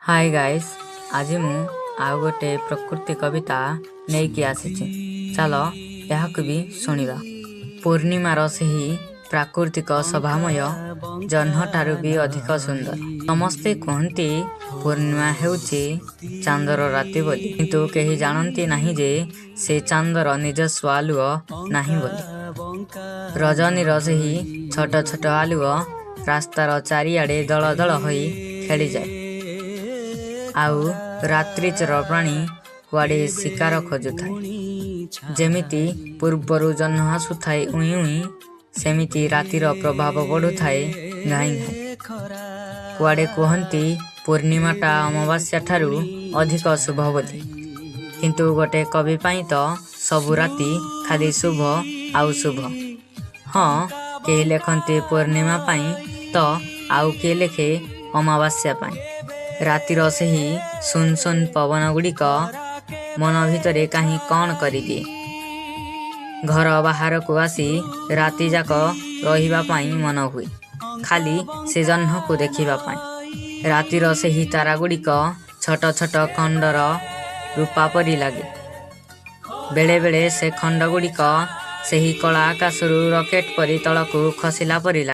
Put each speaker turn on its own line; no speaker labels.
ହାଏ guys, ଆଜି ମୁଁ ଆଉ ଗୋଟେ ପ୍ରକୃତି କବିତା ନେଇକି ଆସିଛି। ଚାଲ ଏହାକୁ ବି ଶୁଣିବା। ପୂର୍ଣ୍ଣିମାର ସେହି ପ୍ରାକୃତିକ ଶୋଭାମୟ ଜହ୍ନଠାରୁ ବି ଅଧିକ ସୁନ୍ଦର। ସମସ୍ତେ କୁହନ୍ତି ପୂର୍ଣ୍ଣିମା ହେଉଛି ଚାନ୍ଦର ରାତି ବୋଲି, କିନ୍ତୁ କେହି ଜାଣନ୍ତି ନାହିଁ ଯେ ସେ ଚାନ୍ଦର ନିଜସ୍ୱ ଆଲୁଅ ନାହିଁ ବୋଲି। ରଜନୀର ସେହି ଛୋଟ ଛୋଟ ଆଲୁଅ ରାସ୍ତାର ଚାରିଆଡ଼େ ଦଳ ଦଳ ହୋଇ ଖେଳିଯାଏ, ଆଉ ରାତ୍ରିଚର ପ୍ରାଣୀ କୁଆଡ଼େ ଶିକାର ଖୋଜୁଥାଏ। ଯେମିତି ପୂର୍ବରୁ ଜହ୍ନ ଆସୁଥାଏ ଉଇଁ ଉଇଁ, ସେମିତି ରାତିର ପ୍ରଭାବ ବଢ଼ୁଥାଏ ଘାଇଁ ଘାଇଁ। କୁଆଡ଼େ କୁହନ୍ତି ପୂର୍ଣ୍ଣିମାଟା ଅମାବାସ୍ୟା ଠାରୁ ଅଧିକ ଶୁଭ ବୋଲି, କିନ୍ତୁ ଗୋଟେ କବି ପାଇଁ ତ ସବୁ ରାତି ଖାଲି ଶୁଭ ଆଉ ଶୁଭ। ହଁ, କେହି ଲେଖନ୍ତି ପୂର୍ଣ୍ଣିମା ପାଇଁ ତ ଆଉ କିଏ ଲେଖେ ଅମାବାସ୍ୟା ପାଇଁ। ରାତିର ସେହି ଶୁନ୍ ଶୁନ୍ ପବନଗୁଡ଼ିକ ମନ ଭିତରେ କାହିଁ କ'ଣ କରିଦିଏ। ଘର ବାହାରକୁ ଆସି ରାତିଯାକ ରହିବା ପାଇଁ ମନ ହୁଏ, ଖାଲି ସେ ଜହ୍ନକୁ ଦେଖିବା ପାଇଁ। ରାତିର ସେହି ତାରାଗୁଡ଼ିକ ଛୋଟ ଛୋଟ ଖଣ୍ଡର ରୂପା ପରି ଲାଗେ। ବେଳେବେଳେ ସେ ଖଣ୍ଡଗୁଡ଼ିକ ସେହି କଳା ଆକାଶରୁ ରକେଟ୍ ପରି ତଳକୁ ଖସିଲା ପରି ଲାଗେ।